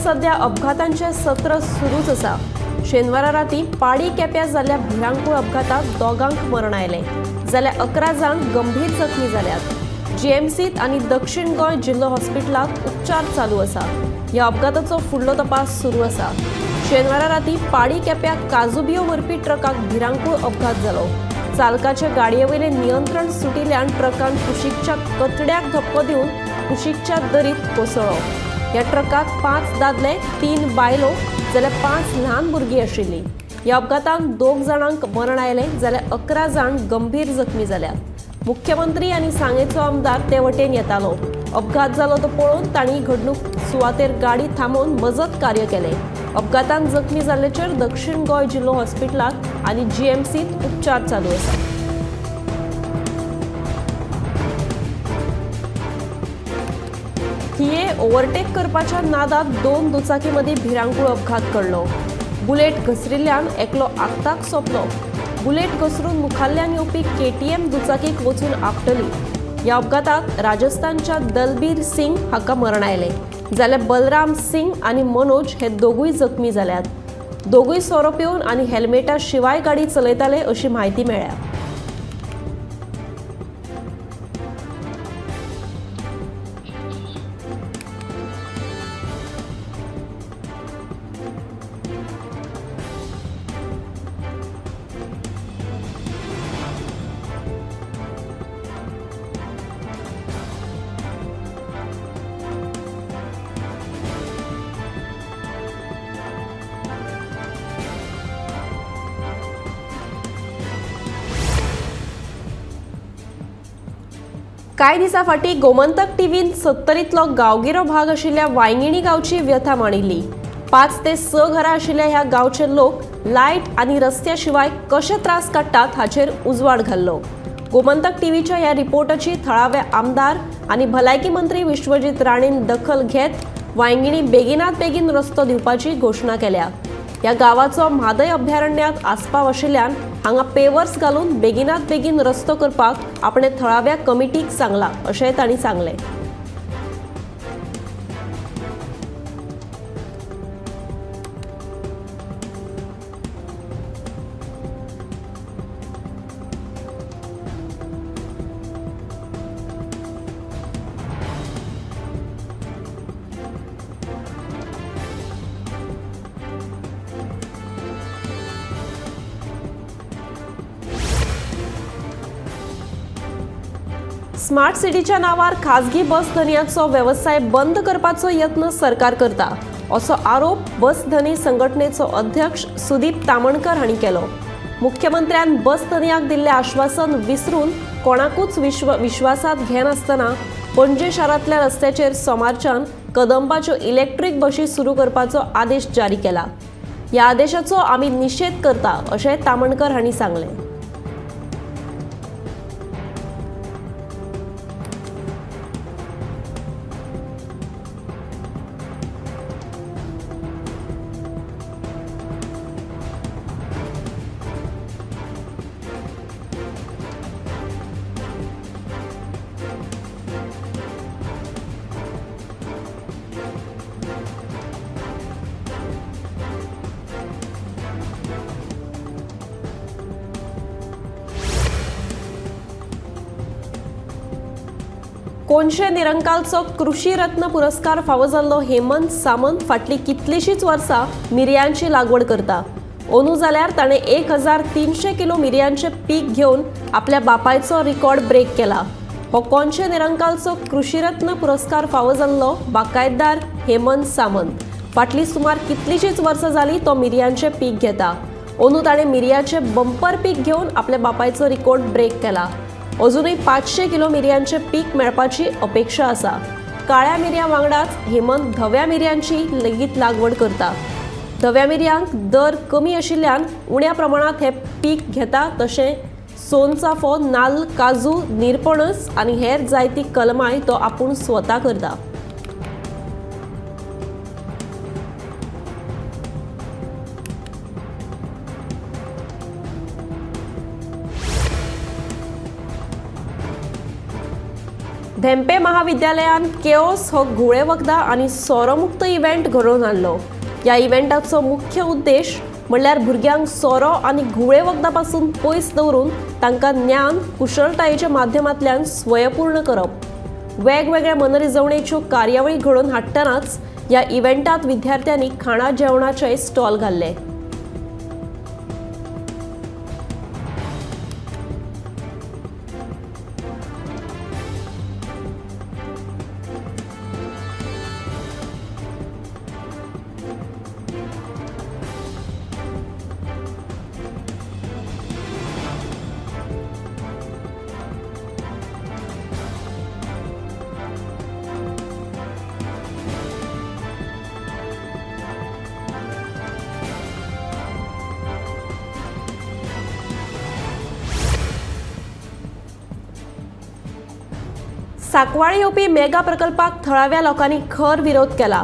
सध्या अपघातांचे सत्र सुरूच आसा। शेनवारा राती पाडी केप्यां जाल्ल्या भिरांकूळ अपघातात दोगांक मरण आयलें जाल्यार 11 जाण गंभीर जखमी जाल्यात। जीएमसीत आनी दक्षिण गोंय जिल्लो हॉस्पिटलांत उपचार चालू आसा। ह्या अपघाताचो फुडलो तपास सुरू आसा। शेनवारा राती पाडी केप्यां काजूबियो व्हरपी ट्रकाक भिरांकूळ अपघात जालो। चालकाचे गाडयेवयलें नियंत्रण सुटिल्ल्यान ट्रकान कुशीकच्या कचड्याक धपको दिवन कुशीकच्या दरीत कोसळ्ळो। ह्या ट्रकाक 5 दादले, 3 बायलो जाल्यार 5 ल्हान भुरगीं आशिल्लीं। ह्या अपघातांत 2 जाणांक मरण आयलें जाल्यार 11 जाण गंभीर जखमी जाल्यात। मुख्यमंत्री आनी सांगेचो आमदार ते वटेन येतालो। अपघात जालो तो पळोवन तांणी घडणूक सुवातेर गाडी थांबोवन मजत कार्य केलें। अपघातांत जखमी जाल्ल्याचेर दक्षिण गोंय जिल्लो हॉस्पिटलांत आनी जीएमसींत उपचार चालू आसा। थिये ओव्हरटेक करपाच्या नादात 2 दुचाकी मदीं भिरांकूळ अपघात घडलो। बुलेट घसरिल्ल्यान एकलो आक्ताक सोंपलो। बुलेट घसरून मुखाल्ल्यान येवपी केटीएम दुचाकीक वचून आपटली। ह्या अपघातात राजस्थानच्या दलबीर सिंग हाका मरण आयलें जाल्यार बलराम सिंग आनी मनोज हे दोगूय जखमी जाल्यात। दोगूय सोरो पिवन आनी हेल्मेटा शिवाय गाडी चलयताले अशी म्हायती मेळ्ळ्या। कांय दिसां फाटीं गोमंतक टीव्हीन 70तलो गांवगिरो भाग आशिल्ल्या वांयगिणी गांवची व्यथा मांडिल्ली। 5 ते 6 घरां आशिल्ल्या ह्या गांवचे लोक लायट आनी रस्त्या शिवाय कशे त्रास काडटात हाचेर उजवाड घाल्लो। गोमंतक टीव्हीच्या ह्या रिपोर्टाची थळावे आमदार आनी भलायकी मंत्री विश्वजीत राणेन दखल घेत वांयगिणी बेगिनात बेगीन रस्तो दिवपाची घोशणा केल्या। ह्या गांवाचो म्हादय अभयारण्यात आस्पाव आशिल्ल्यान हांगा पेवर्स घालून बेगिनात बेगीन रस्तो करपाक आपणे थळाव्या कमिटीक सांगला अशें तांणी सांगलें। स्मार्ट सिटीच्या नावार खाजगी बस धनयांचो वेवसाय बंद करपाचो यत्न सरकार करता असो आरोप बस धनी संघटनेचो अध्यक्ष सुदीप तामणकर हांणी केलो। मुख्यमंत्र्यान बस धनयांक दिल्लें आश्वासन विसरून कोणाकूच विश्वासात घेनासतना पणजे शारांतल्या रस्त्याचेर सोमारच्यान कदंबाच्यो इलेक्ट्रीक बशी सुरू करपाचो आदेश जारी केला। ह्या आदेशाचो आमी निशेध करता अशें तामणकर हांणी सांगलें। कोनशे निरंकालचो कृषी रत्न पुरस्कार फावो जाल्लो हेमंत सामंत फाटली कितलीशीच वर्सां मिरयांची लागवड करता। ओनू जाल्यार ताणें 1300 किलो मिरयांचें पीक घेवन आपल्या बापायचो रिकॉर्ड ब्रेक केला। हो कोनशे निरंकालचो कृषी रत्न पुरस्कार फावो जाल्लो बाकायतदार हेमंत सामंत फाटली सुमार कितलीशीच वर्सां जाली तो मिरयांचें पीक घेता। ओनू ताणें मिरयांचें बंपर पीक घेवन आपल्या बापायचो रिकॉर्ड ब्रेक केला। अजूनय 500 किलो मिरयांचें पीक मेळपाची अपेक्षा आसा। काळ्या मिरयां वांगडाच हेमंत धव्या मिरयांची लेगीत लागवड करता। धव्या मिरयांक दर कमी आशिल्ल्यान उण्या प्रमाणांत हें पीक घेता। तशें सोनचाफो, नाल्ल, काजू, निरपणस आनी हेर जायती कलमांय तो आपूण स्वता करता। धेंपे महाविद्यालयान केओस हो घुंवळे वखदां आनी सोरोमुक्त इव्हेंट घडोवन हाडलो. ह्या इव्हेंटाचो मुख्य उद्देश म्हणल्यार भुरग्यांक सोरो आनी घुंवळे वखदां पासून पयस दवरून तांकां ज्ञान कुशळटायेच्या माध्यमांतल्यान स्वयंपूर्ण करप. वेगवेगळ्या मनरिजवणेच्यो कार्यावळी घडोवन हाडटनाच ह्या इव्हेंटात विद्यार्थ्यांनी खाणा जेवणाचे स्टॉल घाल्ले. सांकवाळे येवपी मेगा प्रकल्पाक थळाव्या लोकांनी खर विरोध केला.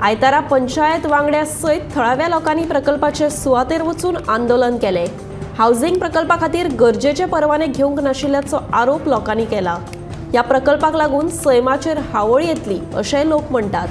आयतारा पंचायत वांगड्या सयत थळाव्या लोकांनी प्रकल्पाचे सुवातेर वचून आंदोलन केलें. हावसिंग प्रकल्पा खातीर गरजेचे परवाने घेवंक नाशिल्ल्याचो आरोप लोकांनी केला. ह्या प्रकल्पाक लागून सैमाचेर हावळ येतली अशेंय लोक म्हणटात.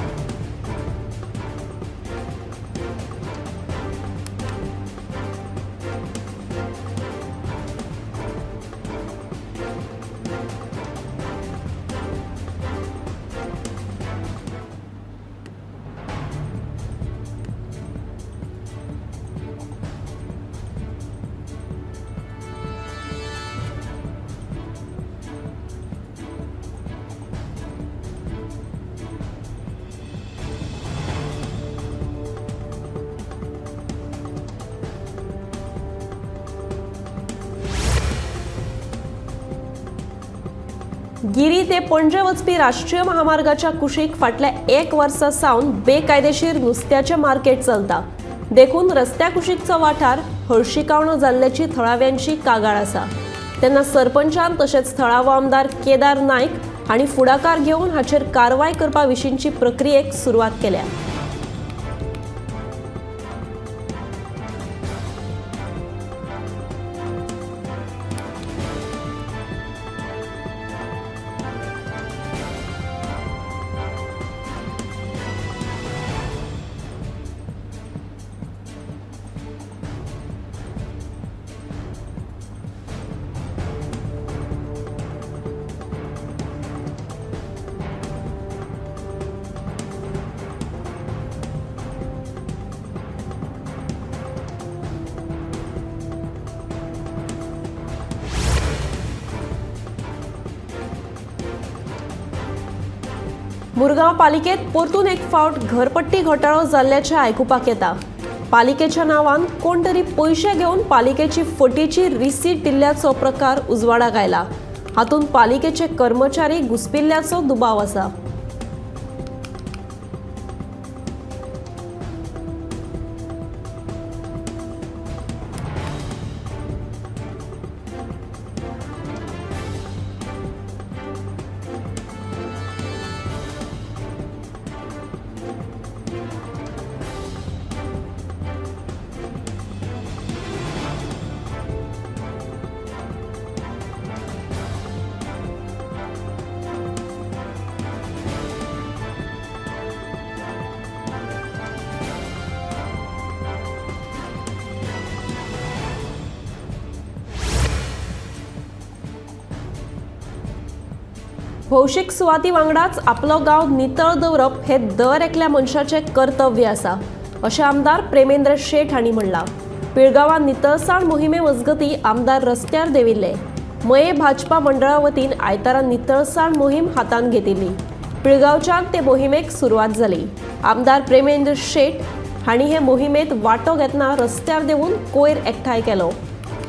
गिरी ते पणजे वचपी राष्ट्रीय महामार्गाच्या कुशीक फाटल्या एक वर्सा सावन बेकायदेशीर नुस्त्याचें मार्केट चलता. देखून रस्त्या कुशीकचो वाठार हळशिकावणो जाल्ल्याची थळाव्यांची कागाळ आसा. तेन्ना सरपंचान तशेंच थळावो आमदार केदार नायक हांणी फुडाकार घेवन हाचेर कारवाय करपा विशींची प्रक्रियेक सुरवात केल्या. मुरगांव पालिकेत परतून एक फावट घरपट्टी घोटाळो जाल्ल्याचें आयकुपाक येता. पालिकेच्या नांवान कोण तरी पयशे घेवन पालिकेची फटीची रिसीट दिल्ल्याचो प्रकार उजवाडाक आयला. हातूंत पालिकेचे कर्मचारी घुसपिल्ल्याचो दुबाव आसा. भौशीक सुवाती वांगडाच आपलो गांव नितळ दवरप हे दर एकल्या मनशाचें कर्तव्य आसा अशें आमदार प्रेमेंद्र शेट हांणी म्हणलां. पिळगांवां नितळसाण मोहिमे मजगतीं आमदार रस्त्यार देंविल्ले. मये भाजपा मंडळा वतीन आयतारा नितळसाण मोहीम हातांत घेतिल्ली. पिळगांवच्यान ते मोहिमेक सुरवात जाली. आमदार प्रेमेंद्र शेट हांणी हे मोहिमेंत वांटो घेतना रस्त्यार देंवून कोयर एकठांय केलो.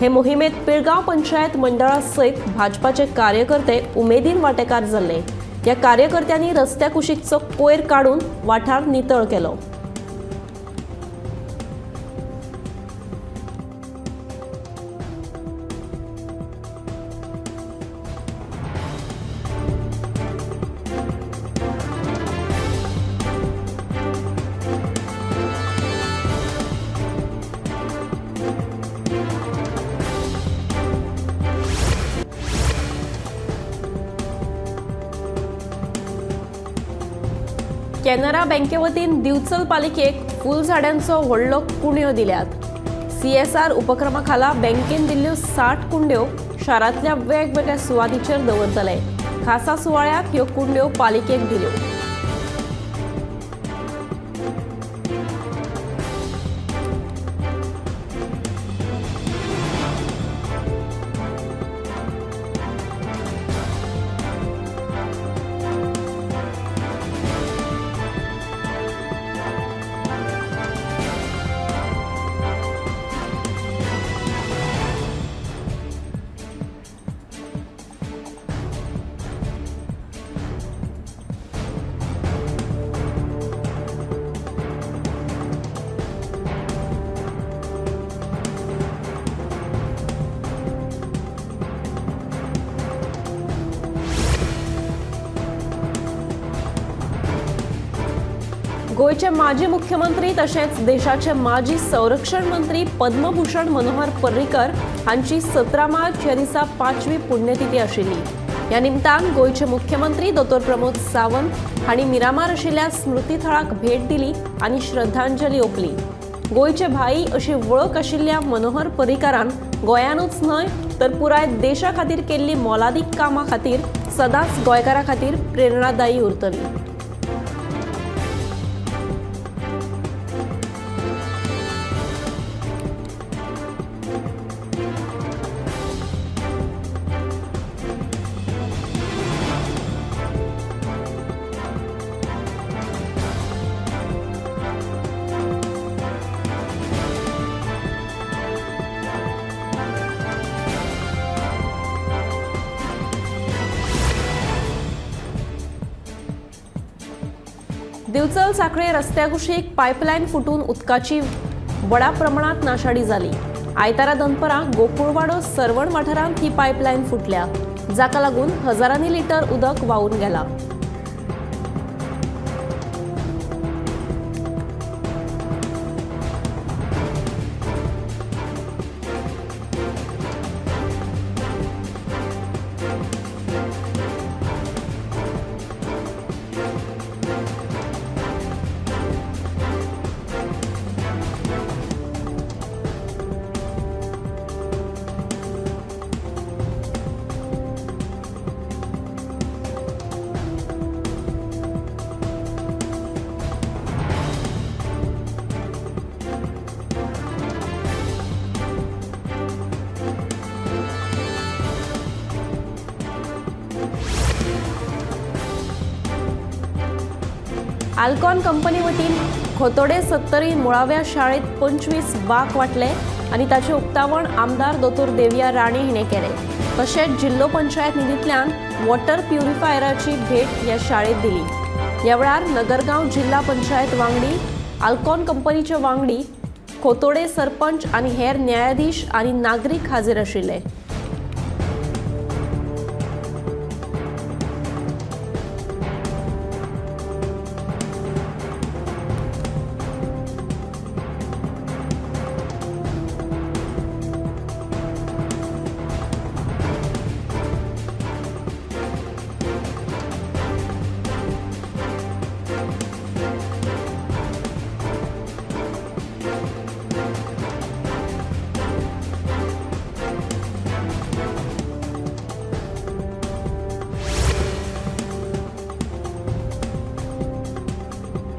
हे मोहिमेत पिळगांव पंचायत मंडळा सयत भाजपाचे कार्यकर्ते उमेदीन वांटेकार जाल्ले. ह्या कार्यकर्त्यांनी रस्त्या कुशीकचो कोयर काडून वाठार नितळ केलो. कॅनरा बँके वतीन दिवचल पालिकेक फुलझाडांचो व्हडलो कुंड्यो दिल्यात. सीएसआर उपक्रमा खाला बँकेन दिल्ल्यो 60 कुंड्यो शारांतल्या वेगवेगळ्या सुवातीचेर दवरतले. खासा सुवाळ्याक ह्यो कुंड्यो पालिकेक दिल्यो. गोयचे माजी मुख्यमंत्री तशेंच देशाचे माजी संरक्षण मंत्री पद्मभूषण मनोहर पर्रीकर हांची 17 मार्च ह्या दिसा 5वी पुण्यतिथी आशिल्ली. ह्या निमतान गोयचे मुख्यमंत्री दोतोर प्रमोद सावंत हांणी मिरामार आशिल्ल्या स्मृतीथळाक भेट दिली आनी श्रद्धांजली ओंपली. गोयचे भाई अशी वळख आशिल्ल्या मनोहर पर्रीकरान गोंयानूच न्हय तर पुराय देशा खातीर केल्ली मोलादीक कामां खातीर सदांच गोंयकारां खातीर प्रेरणादायी उरतली. दिवचल साखळे रस्त्या कुशीक पायपलायन फुटून उदकाची व्हडा प्रमाणात नाशाडी जाली. आयतारा दनपरां गोकुळवाडो सरवण वाठारांत ही पायपलायन फुटल्या, जाका लागून हजारांनी लिटर उदक व्हांवून गेला. आल्कॉन कंपनी वतीन खोतोडे सत्तरी मुळाव्या शाळेत 25 बाक वाटले आनी ताचें उक्तावण आमदार दोतोर देविया राणे हिणें केलें. तशेंच जिल्लो पंचायत निधींतल्यान वॉटर प्युरिफायराची भेट ह्या शाळेत दिली. ह्या वेळार नगरगांव जिल्हा पंचायत वांगडी, आल्कॉन कंपनीचे वांगडी, खोतोडे सरपंच आनी हेर न्यायाधीश आनी नागरीक हाजीर आशिल्ले.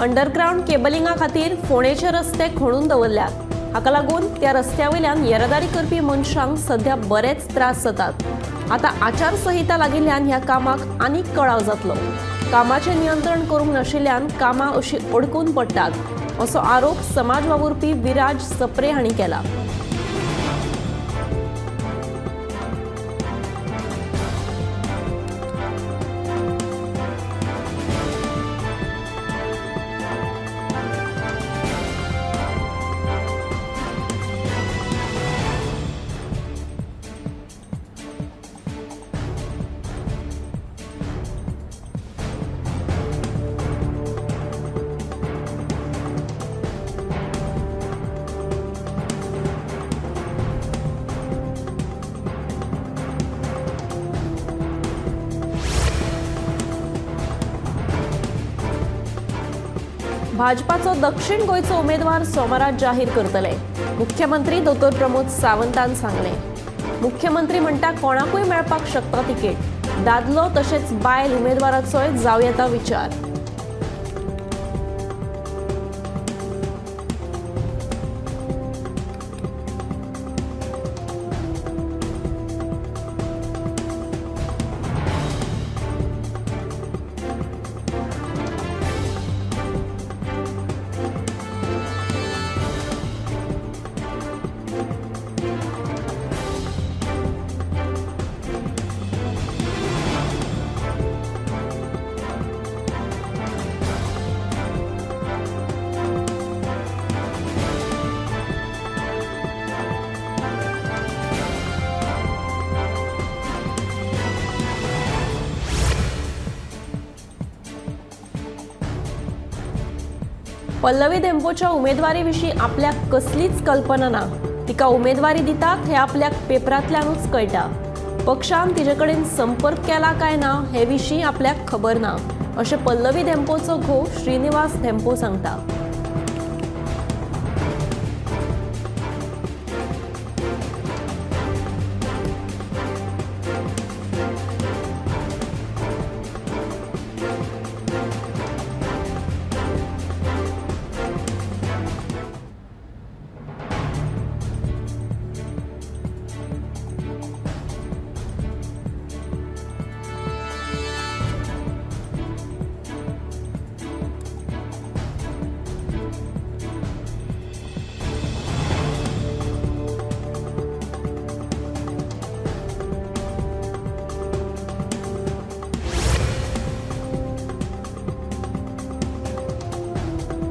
अंडरग्रावंड केबलिंगा खातीर फोंडेचे रस्ते खणून दवरल्यात. हाका लागून त्या रस्त्या वयल्यान येरादारी करपी मनशांक सध्या बरेच त्रास जातात. आतां आचारसंहिता लागिल्ल्यान ह्या कामाक आनीक कळाव जातलो. कामाचें नियंत्रण करूंक नाशिल्ल्यान कामां अशी अडकून पडटात असो आरोप समाज वावुरपी विराज सप्रे हांणी केला. भाजपाचो दक्षिण गोंयचो उमेदवार सोमारा जाहीर करतले. मुख्यमंत्री डॉ प्रमोद सावंतान सांगलें. मुख्यमंत्री म्हणटा कोणाकूय मेळपाक शकता तिकेट. दादलो तशेंच बायल उमेदवाराचोय जावं येता विचार. पल्लवी धेंपोच्या उमेदवारी विशीं आपल्याक कसलीच कल्पना ना. तिका उमेदवारी दितात हें आपल्याक पेपरांतल्यानूच कळटा. पक्षान तिजे कडेन संपर्क केला काय ना हे विशीं आपल्याक खबर ना, अशें पल्लवी धेंपोचो घोव श्रीनिवास धेंपो सांगता.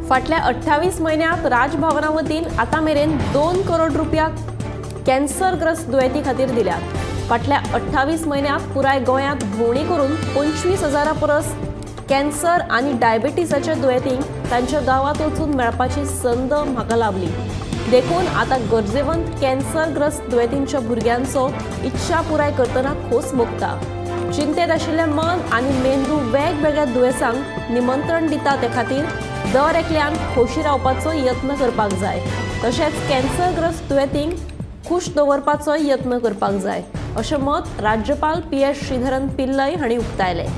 फाटल्या 28 म्हयन्यांत राजभवना वतीन आतां मेरेन 2 करोड रुपया कॅन्सरग्रस्त दुयेंती खातीर दिल्यात. फाटल्या 28 म्हयन्यांत पुराय गोंयांत भोंवडी करून 25,000 परस कॅन्सर आनी डायबिटीसाच्या दुयेंतींक तांच्या गांवांत वचून मेळपाची संद म्हाका लाभली. देखून आतां गरजेवंत कॅन्सरग्रस्त दुयेंतींच्या भुरग्यांचो इच्छा पुराय करतना खोस भोगता. चिंतेत आशिल्लें मन आनी मेंदू वेगवेगळ्या दुयेंसांक निमंत्रण दिता, ते खातीर दर एकल्यान खोशी रावपाचो यत्न करपाक जाय. तशेंच कॅन्सरग्रस्त दुयेंतींक खूश दवरपाचो यत्न करपाक जाय, अशें मत राज्यपाल पी.एस. श्रीधरन पिल्लई हांणी उक्तायलें.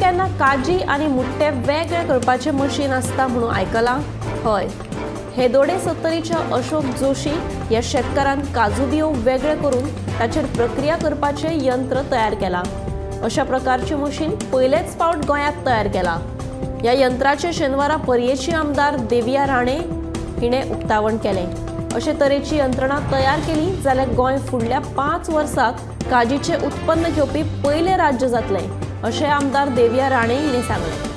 केन्ना काजी आनी मुट्टे वेगळे करपाचें मशीन आसता म्हणून आयकलां? हय, हेदोडे सत्तरीच्या अशोक जोशी ह्या शेतकारान काजू बियो वेगळे करून ताचेर प्रक्रिया करपाचें यंत्र तयार केलां. अशा प्रकारचें मशीन पयलेच फावट गोंयांत तयार केलां. ह्या यंत्राचें शेनवारा पर्येची आमदार देविया राणे हिणें उक्तावण केलें. अशे तरेची यंत्रणा तयार केली जाल्यार गोंय फुडल्या 5 वर्सांत काजीचें उत्पन्न घेवपी पयलें राज्य जातलें, अशें आमदार देविया राणे हिणें सांगलें.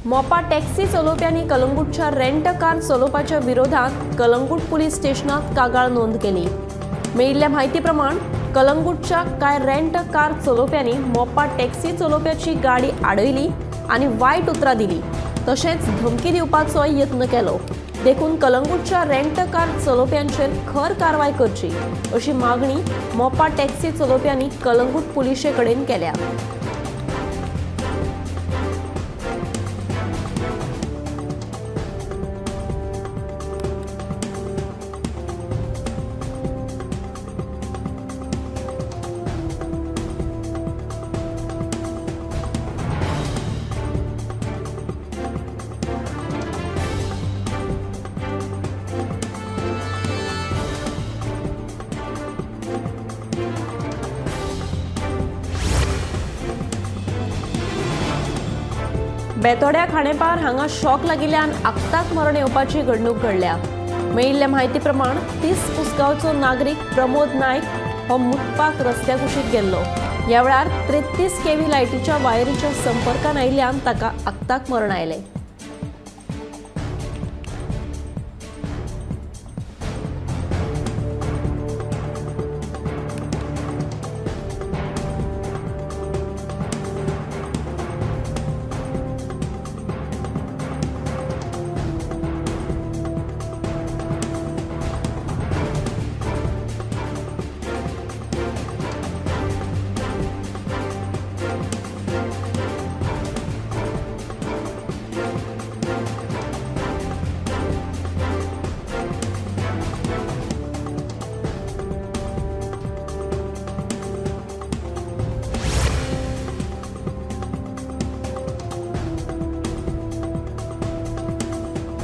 मोपा टॅक्सी चलोवप्यांनी कलंगूटच्या रेंट कार चलोवपाच्या विरोधात कलंगूट पुलीस स्टेशनात कागाळ नोंद केली. मेळिल्ल्या म्हायती प्रमाण कलंगूटच्या कांय रेंट कार चलोवप्यांनी मोपा टॅक्सी चलोवप्याची गाडी आडयली आनी वायट उतरां दिली, तशेंच धमकी दिवपाचो यत्न केलो. देखून कलंगूटच्या रेंट कार चलोवप्यांचेर खर कारवाय करची अशी मागणी मोपा टॅक्सी चलोवप्यांनी कलंगूट पुलिशे कडेन केल्या. बेतोड्या खाणेपार हांगा शॉक लागिल्ल्यान आक्ताक मरण येवपाची घडणूक घडल्या. मेळिल्ले म्हायती प्रमाण 30 उसगांवचो नागरीक प्रमोद नायक हो मुतपाक रस्त्या कुशीक गेल्लो. ह्या वेळार 33 केव्ही लायटीच्या वायरीच्या संपर्कान आयिल्ल्यान ताका आक्ताक मरण आयलें.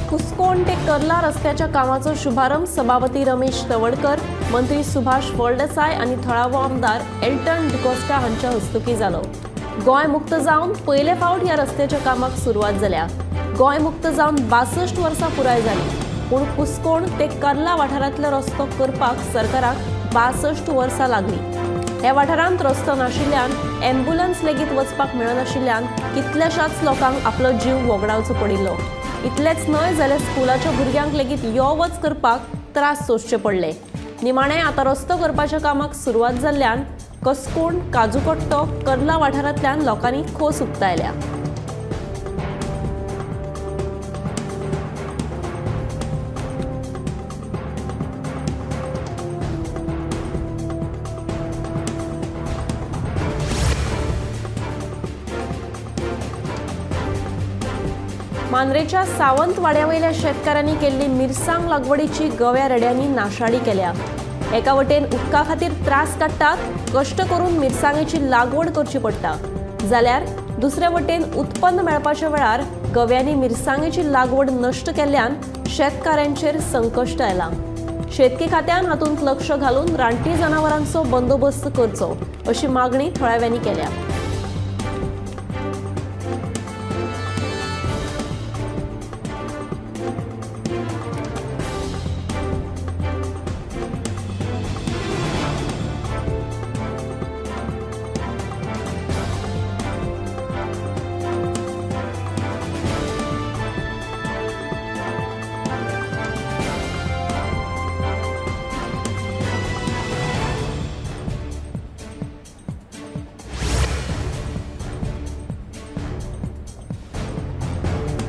कुस्कोण ते कर्ला रस्त्याच्या कामाचो शुभारंभ सभापती रमेश तवडकर, मंत्री सुभाष फळदेसाय आनी थळावो आमदार एल्टन डिकोस्टा हांच्या हस्तुकी जालो. गोंय मुक्त जावन पयले फावट ह्या रस्त्याच्या कामाक सुरवात जाल्या. गोंय मुक्त जावन 62 वर्सां पुराय जाली, पूण कुस्कोण ते कर्ला वाठारांतलो रस्तो करपाक सरकाराक 62 वर्सां लागली. ह्या वाठारांत रस्तो नाशिल्ल्यान एम्ब्युलन्स लेगीत वचपाक मेळनाशिल्ल्यान कितल्याशाच लोकांक आपलो जीव वगडावचो पडिल्लो. इतलेंच न्हय जाल्यार स्कुलाच्या भुरग्यांक लेगीत यो वच करपाक त्रास सोंसचे पडले. निमाणें आतां रस्तो करपाच्या कामाक सुरवात जाल्ल्यान कसकोण, काजुकट्टो, कर्ला वाठारांतल्यान लोकांनी खोस उक्तायल्या. मांद्रेच्या सावंतवाड्यावयल्या शेतकारांनी केल्ली मिरसांग लागवडीची गव्या रेड्यांनी नाशाडी केल्या. एका वटेन उदका खातीर त्रास काडटात, कश्ट करून मिरसांगेची लागवड करची पडटा, जाल्यार दुसरे वटेन उत्पन्न मेळपाच्या वेळार गव्यांनी मिरसांगेची लागवड नश्ट केल्ल्यान शेतकारांचेर संकश्ट आयलां. शेतकी खात्यान हातूंत लक्ष घालून रानटी जनावरांचो बंदोबस्त करचो अशी मागणी थळाव्यांनी केल्या.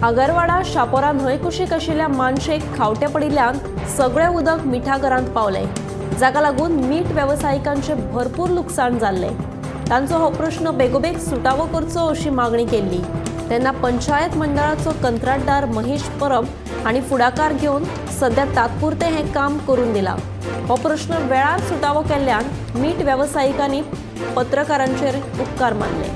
आगरवाडा शापोरा न्हंय कुशीक आशिल्ल्या मानशेक खावटे पडिल्ल्यान सगळें उदक मिठागरांत पावलें, जाका लागून मीठ वेवसायिकांचें भरपूर लुकसाण जाल्लें. तांचो हो प्रश्न बेगोबेग सुटावो करचो अशी मागणी केल्ली. तेन्ना पंचायत मंडळाचो कंत्राटदार महेश परब हांणी फुडाकार घेवन सद्या तात्पुरतें हें काम करून दिलां. हो प्रश्न वेळार सुटावो केल्ल्यान मीठ वेवसायिकांनी पत्रकारांचेर उपकार मानले.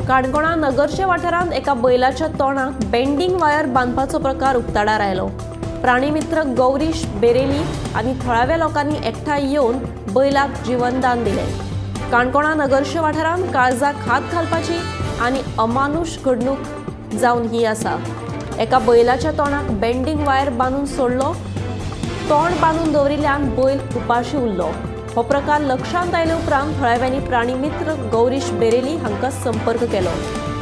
काणकोणा नगरचे वाठारांत एका बैलाच्या तोंडाक बेंडिंग वायर बांदपाचो प्रकार उक्ताडार आयलो. प्राणीमित्र गौरीश बेरेली आनी थळाव्या लोकांनी एकठांय येवन बैलाक जीवनदान दिलें. काणकोणा नगरचे वाठारांत काळजाक हात घालपाची आनी अमानुश घडणूक जावन ही आसा. एका बैलाच्या तोंडाक बेंडिंग वायर बांदून सोडलो. तोंड बांदून दवरिल्ल्यान बैल उपाशी उरलो. हो प्रकार लक्षांत आयले उपरांत थळाव्यांनी प्राणीमित्र गौरीश बेरेली हांकां संपर्क केलो.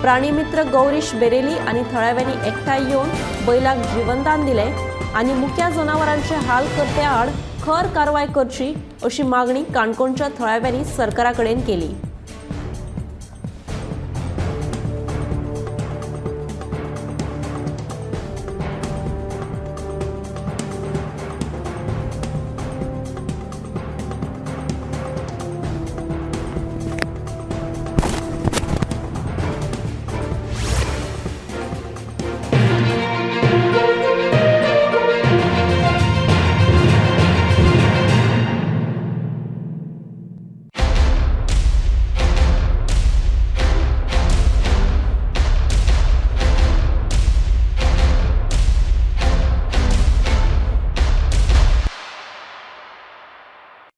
प्राणीमित्र गौरीश बेरेली आनी थळाव्यांनी एकठांय येवन बैलाक जीवनदान दिलें आनी मुक्या जनावरांचे हाल करप्या आड खर कारवाय करची अशी मागणी काणकोणच्या थळाव्यांनी सरकारा कडेन केली.